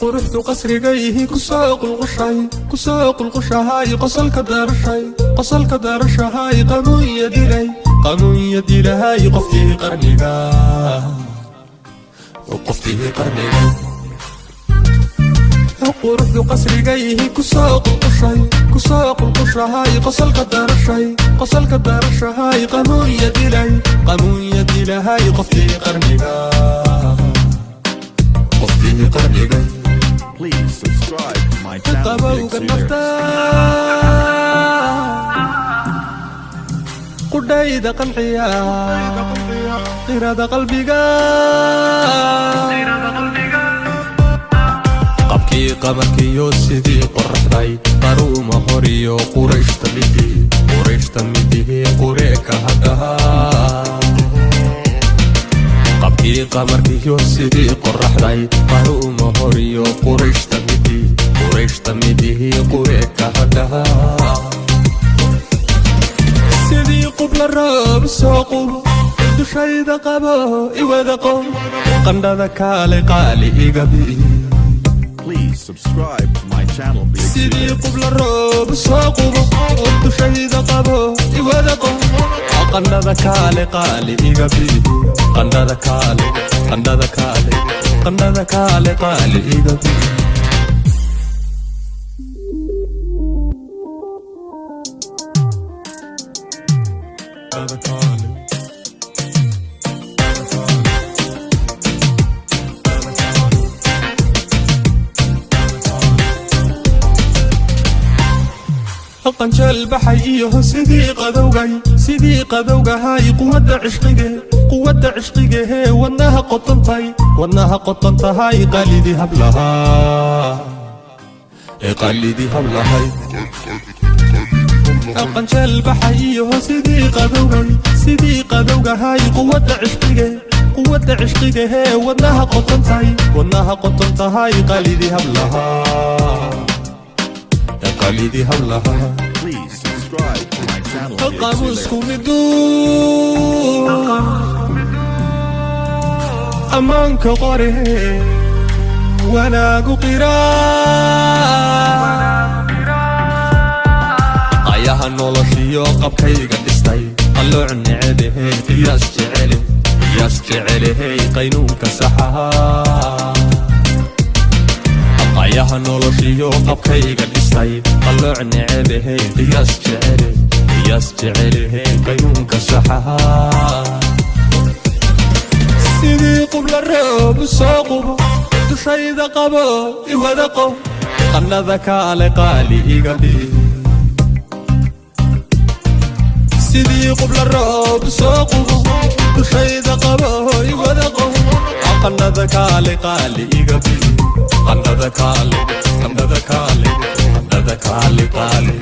Quruxdu qasrigayhi kusoo qulqushay, kusoo qulqushahay, qosolka darashay, qosolka darashahay, qamuunya dilay, qamuunya dilahay, qoftii qarniga, qoftii qarniga. Quruxdu qasrigayhi kusoo qulqushay, kusoo qulqushahay, qosolka darashay, qosolka darashahay, qamuunya dilay, qamuunya dilahay, qoftii qarniga, qoftii qarniga. Please subscribe to my channel, Big Qabowga C nafta Lyrics. Qudhayda qanciya, qirada qalbiga, qabkii qamarkiyo sidii qoraxday, qaruuma horiyo qurayshta midii, qurayshta midihii, qureeka hadhahaa. Qabkii qamarkiyo sidii qoraxday, qaruuma horiyo qurayshta midii, qurayshta midihii, qureeka hadhahaa. Sidii qubla roob soo qubo, dushayda qabo, iwada qo, qandhada kaale, qaali iga bi. Please subscribe to my channel, Big C Sidii Lyrics. qubla roob soo qubo, dushayda qabo, iwada qo, qandhada kaale, qaali iga bi, qandhada kaale, qandhada kaale, qandhada kaale, qaali iga bi. Qandhada kaale. Qanjeel baxay iyo sidii qadowgay, sidii qadowgahay, quwadda cishqige, quwadda cishqigahee, wadnaha qotantay, wadnaha qotantahay, qalidii hablahaa ee qalidii hablahay. Qanjeel baxay iyo sidii qadowgay, sidii qadowgahay, quwadda cishqige, quwadda cishqigahee, wadnaha qotantahay, wadnaha qotantahay, qalidii hablahaa ee qalidii hablahaa. Please subscribe to my channel, Big C Qaamuusku Lyrics. Miduu ammaanka qore, wanaagu qiraa, qayaha noloshiyo qabkayga dhistay, qalooc necebahey, qiyaas jecele, qiyaas jecelehey, qaynuunka saxahaa. Qayaha noloshiyo qabkayga dhistay, qalooc necebahey, qiyaas jecele, qiyaas jecelehey, qaynuunka saxahaa. Sidii qubla roob soo qubo, dushayda qabo, iwada qo, qannada kaale, qaali iga bi. Sidii qubla roob soo qubo, dushayda qabo, iwada qo, qannada kaale, qaali iga bi, qannada kaale, qannada kaale, qannada kaale, qaali.